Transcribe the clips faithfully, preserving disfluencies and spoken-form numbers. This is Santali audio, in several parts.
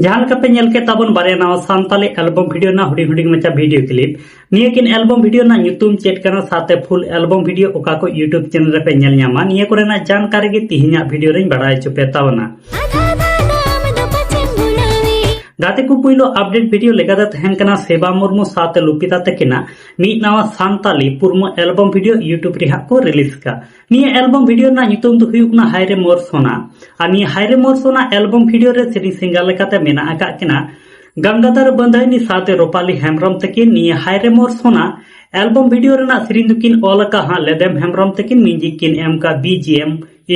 ᱡᱟᱦᱟᱸ ᱞᱮᱠᱟ ᱯᱮ ᱧᱮᱞ ᱠᱮᱫ ᱛᱟᱵᱚᱱ ᱵᱟᱨᱭᱟ ᱱᱟᱣᱟ ᱥᱟᱱᱛᱟᱞᱤ ᱮᱞᱵᱚᱢ ᱵᱷᱤᱰᱤᱭᱳ ᱨᱮᱱᱟᱜ ᱦᱩᱰᱤᱧ ᱦᱩᱰᱤᱧ ᱢᱟᱪᱷᱟ ᱵᱷᱤᱰᱤᱭᱳ ᱠᱞᱤᱯ, ᱱᱤᱭᱟᱹ ᱠᱤᱱ ᱮᱞᱵᱚᱢ ᱵᱷᱤᱰᱤᱭᱳ ᱨᱮᱱᱟᱜ ᱧᱩᱛᱩᱢ ᱪᱮᱫ ᱠᱟᱱᱟ, ᱥᱟᱶᱛᱮ ᱯᱷᱩᱞ ᱮᱞᱵᱚᱢ ᱵᱷᱤᱰᱤᱭᱳ ᱚᱠᱟ ᱠᱚ YouTube ᱪᱮᱱᱮᱞ ᱨᱮᱯᱮ ᱧᱮᱞ ᱧᱟᱢᱟ, ᱱᱤᱭᱟᱹ ᱠᱚᱨᱮᱱᱟᱜ ᱡᱟᱱᱠᱟᱨᱤ ᱜᱮ ᱛᱤᱦᱤᱧᱟᱜ ᱵᱷᱤᱰᱤᱭᱳ ᱨᱮᱧ ᱵᱟᱲᱟᱭ ᱦᱚᱪᱚ ᱯᱮ ᱛᱟᱵᱚᱱᱟ᱾ ᱜᱟᱛᱮ ᱠᱚ, ᱯᱩᱭᱞᱩ ᱟᱯᱰᱮᱴ ᱵᱷᱤᱰᱤᱭᱳ ᱞᱮᱠᱟᱛᱮ ᱛᱟᱦᱮᱱ ᱠᱟᱱᱟ ᱥᱮᱵᱟ ᱢᱩᱨᱢᱩ ᱥᱟᱶᱛᱮ ᱞᱩᱯᱤᱛᱟ ᱛᱟᱹᱠᱤᱱᱟᱜ ᱢᱤᱫ ᱱᱟᱣᱟ ᱥᱟᱱᱛᱟᱞᱤ ᱯᱩᱨᱢᱚ ᱮᱞᱵᱚᱢ ᱵᱷᱤᱰᱤᱭᱳ YouTube ᱨᱮ ᱦᱟᱸᱜ ᱠᱚ ᱨᱤᱞᱤᱡᱽ ᱠᱟᱜ᱾ ᱱᱤᱭᱟᱹ ᱮᱞᱵᱚᱢ ᱵᱷᱤᱰᱤᱭᱳ ᱨᱮᱱᱟᱜ ᱧᱩᱛᱩᱢ ᱫᱚ ᱦᱩᱭᱩᱜ ᱠᱟᱱᱟ ᱦᱟᱭ ᱨᱮ ᱢᱳᱨ ᱥᱳᱱᱟ᱾ ᱟᱨ ᱱᱤᱭᱟᱹ ᱦᱟᱭ ᱨᱮ ᱢᱳᱨ ᱥᱳᱱᱟ ᱮᱞᱵᱚᱢ ᱵᱷᱤᱰᱤᱭᱳ ᱨᱮ ᱥᱮᱨᱮᱧ ᱥᱤᱝᱜᱟᱨ ᱞᱮᱠᱟᱛᱮ ᱢᱮᱱᱟᱜ ᱟᱠᱟᱫ ᱠᱤᱱᱟ ᱜᱟᱝᱜᱟᱫᱷᱟᱨ ᱵᱟᱹᱫᱷᱟᱹᱭᱱᱤ ᱥᱟᱶᱛᱮ ᱨᱚᱯᱟᱞᱤ ᱦᱮᱢᱵᱨᱚᱢ ᱛᱟᱹᱠᱤᱱ᱾ ᱱᱤᱭᱟᱹ ᱦᱟᱭ ᱨᱮ ᱢᱳᱨ ᱥᱳᱱᱟ ᱮᱞᱵᱚᱢ ᱵᱷᱤᱰᱤᱭᱳ ᱨᱮᱱᱟᱜ ᱥᱮᱨᱮᱧ ᱫᱚᱠᱤᱱ ᱚᱞ ᱟᱠᱟᱫ ᱦᱟᱸᱜ ᱞᱮᱫᱮᱢ ᱦᱮᱢᱵᱨᱚᱢ ᱛᱟᱹᱠᱤᱱ, ᱢᱤᱣᱡᱤᱠ ᱠᱤᱱ ᱮᱢ ᱟᱠᱟᱫ ᱵᱤ ᱡᱤ ᱮᱢ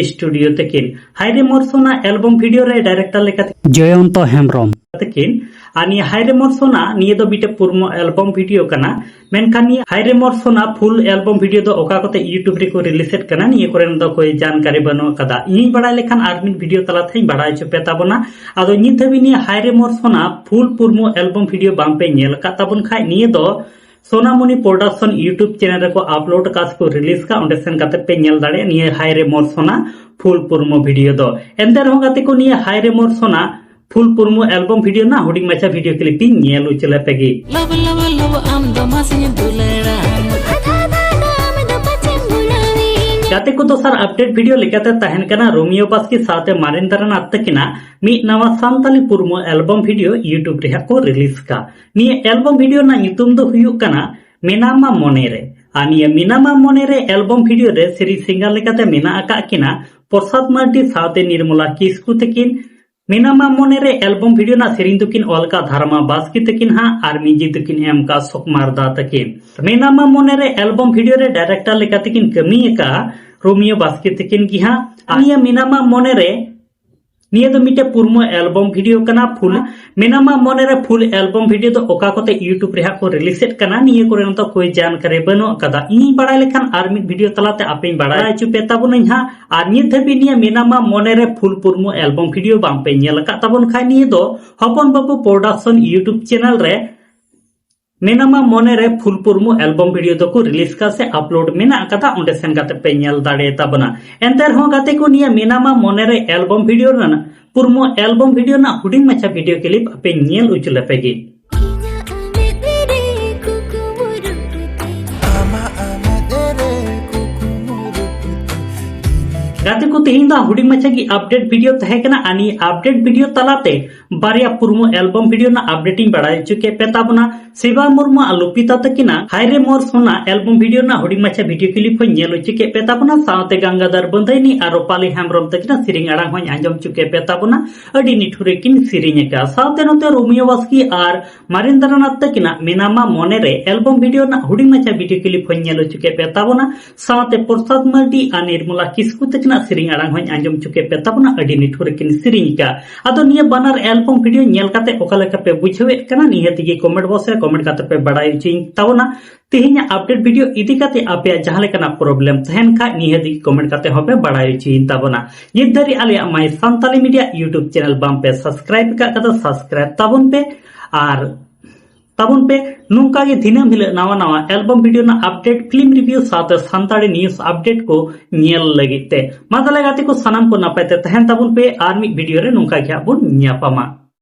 ᱥᱴᱩᱰᱤᱭᱳ ᱛᱟᱹᱠᱤᱱ᱾ ᱦᱟᱭ ᱨᱮ ᱢᱳᱨ ᱥᱳᱱᱟ ᱮᱞᱵᱚᱢ ᱵᱷᱤᱰᱤᱭᱳ ᱨᱮ ᱰᱟᱭᱨᱮᱠᱴᱚᱨ ᱞᱮᱠᱟᱛᱮ ᱡᱚᱭᱚᱱᱛᱚ ᱦᱮᱢᱵᱨᱚᱢ ᱛᱟᱹᱠᱤᱱ᱾ ᱟᱨ ᱱᱤᱭᱟᱹ ᱦᱟᱭ ᱨᱮ ᱢᱳᱨ ᱥᱳᱱᱟ, ᱱᱤᱭᱟᱹ ᱫᱚ ᱢᱤᱫᱴᱮᱡ ᱯᱩᱨᱢᱚ ᱮᱞᱵᱚᱢ ᱵᱷᱤᱰᱤᱭᱳ ᱠᱟᱱᱟ, ᱢᱮᱱᱠᱷᱟᱱ ᱱᱤᱭᱟᱹ ᱦᱟᱭ ᱨᱮ ᱢᱳᱨ ᱥᱳᱱᱟ ᱯᱷᱩᱞ ᱮᱞᱵᱚᱢ ᱵᱷᱤᱰᱤᱭᱳ ᱫᱚ ᱚᱠᱟ ᱠᱚᱛᱮ YouTube ᱨᱮᱠᱚ ᱨᱤᱞᱤᱡᱮᱫ ᱠᱟᱱᱟ, ᱱᱤᱭᱟᱹ ᱠᱚᱨᱮᱱᱟᱜ ᱫᱚ ᱠᱳᱭ ᱡᱟᱱᱠᱟᱨᱤ ᱵᱟᱹᱱᱩᱜ ᱟᱠᱟᱫᱟ᱾ ᱤᱧᱤᱧ ᱵᱟᱲᱟᱭ ᱞᱮᱠᱷᱟᱱ ᱟᱨ ᱢᱤᱫ ᱵᱷᱤᱰᱤᱭᱳ ᱛᱟᱞᱟ ᱛᱮᱧ ᱵᱟᱲᱟᱭ ᱦᱚᱪᱚ ᱯᱮ ᱛᱟᱵᱚᱱᱟ᱾ ᱟᱫᱚ ᱱᱤᱛ ᱫᱷᱟᱹᱵᱤᱡ ᱱᱤᱭᱟᱹ ᱦᱟᱭ ᱨᱮ ᱢᱳᱨ ᱥᱳᱱᱟ ᱯᱷᱩᱞ ᱯᱩᱨᱢᱚ ᱮᱞᱵᱚᱢ ᱵᱷᱤᱰᱤᱭᱳ ᱵᱟᱝ ᱯᱮ ᱧᱮᱞ ᱟᱠᱟᱫ ᱛᱟᱵᱚᱱ ᱠᱷᱟᱡ, ᱱᱤᱭᱟᱹ ᱫᱚ ᱥᱳᱱᱟᱢᱚᱱᱤ ᱯᱨᱚᱰᱟᱠᱥᱚᱱ YouTube ᱪᱮᱱᱮᱞ ᱨᱮᱠᱚ ᱟᱯᱞᱳᱰ ᱟᱠᱟᱫ ᱥᱮᱠᱚ ᱨᱤᱞᱤᱡᱽ ᱟᱠᱟᱫ, ᱚᱸᱰᱮ ᱥᱮᱱ ᱠᱟᱛᱮ ᱯᱮ ᱧᱮᱞ ᱫᱟᱲᱮᱭᱟᱜᱼᱟ ᱱᱤᱭᱟᱹ ᱦᱟᱭ ᱨᱮ ᱢᱳᱨ ᱥᱳᱱᱟ ᱯᱷᱩᱞ ᱯᱩᱨᱢᱚ ᱵᱷᱤᱰᱤᱭᱳ ᱫᱚ᱾ ᱮᱱᱛᱮ ᱨᱮᱦᱚᱸ ᱜᱟᱛᱮ ᱠᱚ, ᱱᱤᱭᱟᱹ ᱦᱟᱭ ᱨᱮ ᱢᱳᱨ ᱥᱳᱱᱟ ᱯᱷᱩᱞ ᱯᱩᱨᱢᱚ ᱮᱞᱵᱚᱢ ᱵᱷᱤᱰᱤᱭᱳ ᱨᱮᱱᱟᱜ ᱦᱩᱰᱤᱧ ᱢᱟᱪᱷᱟ ᱵᱷᱤᱰᱤᱭᱳ ᱠᱞᱤᱯ ᱤᱧ ᱧᱮᱞ ᱦᱚᱪᱚ ᱞᱮᱯᱮ ᱜᱮ᱾ ᱞᱚᱵ ᱞᱚᱵ ᱞᱚᱵ ᱟᱢ ᱫᱚ ᱢᱟᱥᱮᱧ ᱫᱩᱞᱟᱹᱲᱟ᱾ ᱟᱫᱷᱟ ᱫᱷᱟᱫᱟ ᱟᱢ ᱫᱚ ᱯᱟᱪᱷᱮᱢ ᱵᱩᱞᱟᱹᱣᱤᱧᱟ᱾ ᱜᱟᱛᱮ ᱠᱚ, ᱫᱚᱥᱟᱨ ᱟᱯᱰᱮᱴ ᱵᱷᱤᱰᱤᱭᱳ ᱞᱮᱠᱟᱛᱮ ᱛᱟᱦᱮᱱ ᱠᱟᱱᱟ ᱨᱳᱢᱤᱭᱳ ᱵᱟᱥᱠᱮ ᱥᱟᱶᱛᱮ ᱢᱟᱨᱮᱱᱫᱨᱚᱱᱟᱛᱷ ᱛᱟᱹᱠᱤᱱᱟᱜ ᱢᱤᱫ ᱱᱟᱣᱟ ᱥᱟᱱᱛᱟᱞᱤ ᱯᱩᱨᱢᱚ ᱮᱞᱵᱚᱢ ᱵᱷᱤᱰᱤᱭᱳ YouTube ᱨᱮ ᱦᱟᱸᱜ ᱠᱚ ᱨᱤᱞᱤᱡᱽ ᱠᱟᱜ᱾ ᱱᱤᱭᱟᱹ ᱮᱞᱵᱚᱢ ᱵᱷᱤᱰᱤᱭᱳ ᱨᱮᱱᱟᱜ ᱧᱩᱛᱩᱢ ᱫᱚ ᱦᱩᱭᱩᱜ ᱠᱟᱱᱟ ᱢᱮᱱᱟᱢᱟ ᱢᱚᱱᱮ ᱨᱮ᱾ ᱟᱨ ᱱᱤᱭᱟᱹ ᱢᱮᱱᱟᱢᱟ ᱢᱚᱱᱮ ᱨᱮ ᱮᱞᱵᱚᱢ ᱵᱷᱤᱰᱤᱭᱳ ᱨᱮ ᱥᱮᱨᱮᱧ ᱥᱤᱝᱜᱟᱨ ᱞᱮᱠᱟᱛᱮ ᱢᱮᱱᱟᱜ ᱟᱠᱟᱫ ᱠᱤᱱᱟ ᱯᱨᱚᱥᱟᱫ ᱢᱟᱨᱰᱤ ᱥᱟᱶᱛᱮ ᱱᱤᱨᱢᱚᱞᱟ ᱠᱤᱥᱠᱩ ᱛᱟᱹᱠᱤᱱ᱾ ᱢᱮᱱᱟᱢᱟ ᱢᱚᱱᱮ ᱨᱮ ᱮᱞᱵᱚᱢ ᱵᱷᱤᱰᱤᱭᱳ ᱨᱮᱱᱟᱜ ᱥᱮᱨᱮᱧ ᱫᱚᱠᱤᱱ ᱚᱞ ᱟᱠᱟᱫ ᱫᱷᱟᱨᱢᱟ ᱵᱟᱥᱠᱮ ᱛᱟᱹᱠᱤᱱ ᱦᱟᱸᱜ, ᱟᱨ ᱢᱤᱣᱡᱤᱠ ᱫᱚᱠᱤᱱ ᱮᱢ ᱟᱠᱟᱫ ᱥᱩᱠᱢᱟᱨ ᱫᱟ ᱛᱟᱹᱠᱤᱱ᱾ ᱢᱮᱱᱟᱢᱟ ᱢᱚᱱᱮ ᱨᱮ ᱮᱞᱵᱚᱢ ᱵᱷᱤᱰᱤᱭᱳ ᱨᱮ ᱰᱟᱭᱨᱮᱠᱴᱚᱨ ᱞᱮᱠᱟ ᱛᱮᱠᱤᱱ ᱠᱟᱹᱢᱤ ᱟᱠᱟᱫᱼᱟ ᱨᱳᱢᱤᱭᱳ ᱵᱟᱥᱠᱮ ᱛᱟᱹᱠᱤᱱ ᱜᱮ ᱦᱟᱸᱜ᱾ ᱟᱨ ᱱᱤᱭᱟᱹ ᱢᱮᱱᱟᱢᱟ ᱢᱚᱱᱮ ᱨᱮ, ᱱᱤᱭᱟᱹ ᱫᱚ ᱢᱤᱫᱴᱮᱡ ᱯᱩᱨᱢᱚ ᱮᱞᱵᱚᱢ ᱵᱷᱤᱰᱤᱭᱳ ᱠᱟᱱᱟ᱾ ᱯᱷᱩᱞ ᱢᱮᱱᱟᱢᱟ ᱢᱚᱱᱮ ᱨᱮ ᱯᱷᱩᱞ ᱮᱞᱵᱚᱢ ᱵᱷᱤᱰᱤᱭᱳ ᱫᱚ ᱚᱠᱟ ᱠᱚᱛᱮ YouTube ᱨᱮ ᱦᱟᱸᱜ ᱠᱚ ᱨᱤᱞᱤᱡᱮᱫ ᱠᱟᱱᱟ, ᱱᱤᱭᱟᱹ ᱠᱚᱨᱮ ᱫᱚ ᱠᱳᱭ ᱡᱟᱱᱠᱟᱨᱤ ᱵᱟᱹᱱᱩᱜ ᱟᱠᱟᱫᱟ᱾ ᱤᱧᱤᱧ ᱵᱟᱲᱟᱭ ᱞᱮᱠᱷᱟᱱ ᱟᱨ ᱢᱤᱫ ᱵᱷᱤᱰᱤᱭᱳ ᱛᱟᱞᱟᱛᱮ ᱟᱯᱮᱧ ᱵᱟᱲᱟᱭ ᱦᱚᱪᱚ ᱯᱮ ᱛᱟᱵᱚᱱᱟᱹᱧ ᱦᱟᱸᱜ᱾ ᱟᱨ ᱱᱤᱛ ᱫᱷᱟᱹᱵᱤᱡ ᱱᱤᱭᱟᱹ ᱢᱮᱱᱟᱢᱟ ᱢᱚᱱᱮ ᱨᱮ ᱯᱷᱩᱞ ᱯᱩᱨᱢᱚ ᱮᱞᱵᱚᱢ ᱵᱷᱤᱰᱤᱭᱳ ᱵᱟᱝ ᱯᱮ ᱧᱮᱞ ᱟᱠᱟᱫ ᱛᱟᱵᱚᱱ ᱠᱷᱟᱡ, ᱱᱤᱭᱟᱹ ᱫᱚ ᱦᱚᱯᱚᱱ ᱵᱟᱹᱵᱩ ᱯᱨᱚᱰᱟᱠᱥᱚᱱ YouTube ᱪᱮᱱᱮᱞ ᱨᱮ ᱢᱮᱱᱟᱢᱟ ᱢᱚᱱᱮᱨᱮ ᱯᱷᱩᱞ ᱯᱩᱨᱢᱩ ᱮᱞᱵᱚᱢ ᱵᱷᱤᱰᱤᱭᱳ ᱫᱚᱠᱚ ᱨᱤᱞᱤᱡᱽ ᱠᱟ ᱥᱮ ᱟᱯᱞᱳᱰ ᱢᱮᱱᱟᱜ ᱟᱠᱟᱫᱟ, ᱚᱸᱰᱮ ᱥᱮᱱ ᱠᱟᱛᱮ ᱯᱮ ᱧᱮᱞ ᱫᱟᱲᱮᱭᱟᱛᱟ ᱵᱚᱱᱟ᱾ ᱮᱱᱛᱮ ᱨᱮᱦᱚᱸ ᱜᱟᱛᱮ ᱠᱚ, ᱱᱤᱭᱟᱹ ᱢᱮᱱᱟᱢᱟ ᱢᱚᱱᱮᱨᱮ ᱮᱞᱵᱚᱢ ᱵᱷᱤᱰᱤᱭᱳ ᱨᱮᱱᱟᱜ ᱯᱩᱨᱢᱩ ᱮᱞᱵᱚᱢ ᱵᱷᱤᱰᱤᱭᱳ ᱨᱮᱱᱟᱜ ᱦᱩᱰᱤᱧ ᱢᱟᱪᱷᱟ ᱵᱷᱤᱰᱤᱭᱳ ᱠᱞᱤᱯ ᱟᱯᱮ ᱧᱮᱞ ᱦᱚᱪᱚ ᱞᱮᱯᱮ ᱜᱮ᱾ ᱜᱟᱛᱮ ᱠᱚ, ᱛᱮᱦᱮᱧ ᱫᱚ ᱦᱩᱰᱤᱧ ᱢᱟᱪᱷᱟ ᱜᱮ ᱟᱯᱰᱮᱴ ᱵᱷᱤᱰᱤᱭᱳ ᱛᱟᱦᱮᱸ ᱠᱟᱱᱟ᱾ ᱟᱨ ᱱᱤᱭᱟᱹ ᱟᱯᱰᱮᱴ ᱵᱷᱤᱰᱤᱭᱳ ᱛᱟᱞᱟᱛᱮ ᱵᱟᱨᱭᱟ ᱯᱩᱨᱢᱩ ᱮᱞᱵᱚᱢ ᱵᱷᱤᱰᱤᱭᱳ ᱨᱮᱱᱟᱜ ᱟᱯᱰᱮᱴ ᱤᱧ ᱵᱟᱲᱟᱭ ᱦᱚᱪᱚ ᱠᱮᱫ ᱯᱮ ᱛᱟᱵᱚᱱᱟ᱾ ᱥᱤᱵᱟ ᱢᱩᱨᱢᱩ ᱟᱨ ᱞᱩᱯᱤᱛᱟ ᱛᱟᱹᱠᱤᱱᱟᱜ ᱦᱟᱭᱨᱮ ᱢᱳᱨ ᱥᱳᱱᱟ ᱮᱞᱵᱚᱢ ᱵᱷᱤᱰᱤᱭᱳ ᱨᱮᱱᱟᱜ ᱦᱩᱰᱤᱧ ᱢᱟᱪᱷᱟ ᱵᱷᱤᱰᱤᱭᱳ ᱠᱞᱤᱯ ᱦᱚᱸᱧ ᱧᱮᱞ ᱦᱚᱪᱚ ᱠᱮᱫ ᱯᱮ ᱛᱟᱵᱚᱱᱟ᱾ ᱥᱟᱶᱛᱮ ᱜᱟᱝᱜᱟᱫᱷᱟᱨ ᱵᱟᱹᱫᱷᱟᱹᱭᱱᱤ ᱟᱨ ᱨᱩᱯᱟᱞᱤ ᱦᱮᱢᱵᱨᱚᱢ ᱛᱟᱹᱠᱤᱱᱟᱜ ᱥᱮᱨᱮᱧ ᱟᱲᱟᱝ ᱦᱚᱸᱧ ᱟᱸᱡᱚᱢ ᱦᱚᱪᱚ ᱠᱮᱫ ᱯᱮ ᱛᱟᱵᱚᱱᱟ᱾ ᱟᱹᱰᱤ ᱱᱤᱴᱷᱩᱨ ᱨᱮᱠᱤᱱ ᱥᱮᱨᱮᱧ ᱟᱠᱟᱫᱼᱟ᱾ ᱥᱟᱶᱛᱮ ᱱᱚᱛᱮ ᱨᱳᱢᱤᱭᱳ ᱵᱟᱥᱠᱮ ᱟᱨ ᱢᱟᱨᱮᱱᱫᱨᱚᱱᱟᱛᱷ ᱛᱟᱹᱠᱤᱱᱟᱜ ᱢᱮᱱᱟᱢᱟ ᱢᱚᱱᱮᱨᱮ ᱮᱞᱵᱚᱢ ᱵᱷᱤᱰᱤᱭᱳ ᱨᱮᱱᱟᱜ ᱦᱩᱰᱤᱧ ᱢᱟᱪᱷᱟ ᱵᱷᱤᱰᱤᱭᱳ ᱠᱞᱤᱯ ᱦᱚᱸᱧ ᱧᱮᱞ ᱦᱚᱪᱚ ᱠᱮᱫ ᱯᱮ ᱛᱟᱵᱚᱱᱟ᱾ ᱥᱟᱶᱛᱮ ᱯᱨᱚᱥᱟᱫᱽ ᱢᱟᱨᱰᱤ ᱟᱨ ᱱᱤᱨᱢᱚᱞᱟ ᱠᱤᱥᱠᱩ ᱛᱟᱹᱠᱤᱱᱟᱜ ᱥᱮᱨᱮᱧ ᱟᱲᱟᱝ ᱦᱚᱸᱧ ᱟᱸᱡᱚᱢ ᱦᱚᱪᱚ ᱠᱮᱫ ᱯᱮ ᱛᱟᱵᱚᱱᱟ᱾ ᱟᱹᱰᱤ ᱱᱤᱴᱷᱩᱨ ᱨᱮᱠᱤᱱ ᱥᱮᱨᱮᱧ ᱟᱠᱟᱫᱼᱟ᱾ ᱟᱫᱚ ᱱᱤᱭᱟᱹ ᱵᱟᱱᱟᱨ ᱮᱞᱵᱚᱢ ᱵᱷᱤᱰᱤᱭᱳ ᱧᱮᱞ ᱠᱟᱛᱮ ᱚᱠᱟ ᱞᱮᱠᱟ ᱯᱮ ᱵᱩᱡᱷᱟᱹᱣᱮᱫ ᱠᱟᱱᱟ, ᱱᱤᱦᱟᱹᱛ ᱜᱮ ᱠᱚᱢᱮᱱᱴ ᱵᱚᱠᱥ ᱨᱮ ᱠᱚᱢᱮᱱᱴ ᱠᱟᱛᱮ ᱯᱮ ᱵᱟᱲᱟᱭ ᱦᱚᱪᱚᱧ ᱛᱟᱵᱚᱱᱟ᱾ ᱛᱮᱦᱮᱧᱟᱜ ᱟᱯᱰᱮᱴ ᱵᱷᱤᱰᱤᱭᱳ ᱤᱫᱤ ᱠᱟᱛᱮ ᱟᱯᱮᱭᱟᱜ ᱡᱟᱦᱟᱸ ᱞᱮᱠᱟᱱᱟᱜ ᱯᱨᱚᱵᱞᱮᱢ ᱛᱟᱦᱮᱱ ᱠᱷᱟᱡ, ᱱᱤᱦᱟᱹᱛ ᱜᱮ ᱠᱚᱢᱮᱱᱴ ᱠᱟᱛᱮ ᱦᱚᱸᱯᱮ ᱵᱟᱲᱟᱭ ᱦᱚᱪᱚᱧ ᱛᱟᱵᱚᱱᱟ᱾ ᱱᱤᱛ ᱫᱷᱟᱹᱨᱤᱡ ᱟᱞᱮᱭᱟᱜ ᱢᱟᱭ ᱥᱟᱱᱛᱟᱞᱤ ᱢᱤᱰᱤᱭᱟ ᱭᱩᱴᱩᱵᱽ ᱪᱮᱱᱮᱞ ᱵᱟᱝ ᱯᱮ ᱥᱟᱵᱥᱠᱨᱟᱭᱤᱵ ᱟᱠᱟᱫ ᱠᱷᱟᱡ ᱫᱚ ᱥᱟᱵᱥᱠᱨᱟᱭᱤᱵ ᱛᱟᱵᱚᱱ ᱯᱮ᱾ ᱟᱨ ᱛᱟᱵᱚᱱ ᱯᱮ ᱱᱚᱝᱠᱟ ᱜᱮ ᱫᱤᱱᱟᱹᱢ ᱦᱤᱞᱳᱜ ᱱᱟᱣᱟ ᱱᱟᱣᱟ ᱮᱞᱵᱚᱢ ᱵᱷᱤᱰᱤᱭᱳ ᱨᱮᱱᱟᱜ ᱟᱯᱰᱮᱴ, ᱯᱷᱤᱞᱢ ᱨᱤᱵᱷᱤᱭᱩ ᱥᱟᱶᱛᱮ ᱥᱟᱱᱛᱟᱲᱤ ᱱᱤᱭᱩᱡᱽ ᱟᱯᱰᱮᱴ ᱠᱚ ᱧᱮᱞ ᱞᱟᱹᱜᱤᱫ ᱛᱮ᱾ ᱢᱟ ᱛᱟᱦᱞᱮ ᱜᱟᱛᱮ ᱠᱚ, ᱥᱟᱱᱟᱢ ᱠᱚ ᱱᱟᱯᱟᱭ ᱛᱮ ᱛᱟᱦᱮᱱ ᱛᱟᱵᱚᱱ ᱯᱮ᱾ ᱟᱨ ᱢᱤᱫ ᱵᱷᱤᱰᱤᱭᱳ ᱨᱮ ᱱᱚᱝᱠᱟ ᱜᱮ ᱦᱟᱸᱜ ᱵᱚᱱ ᱧᱟᱯᱟᱢᱟ᱾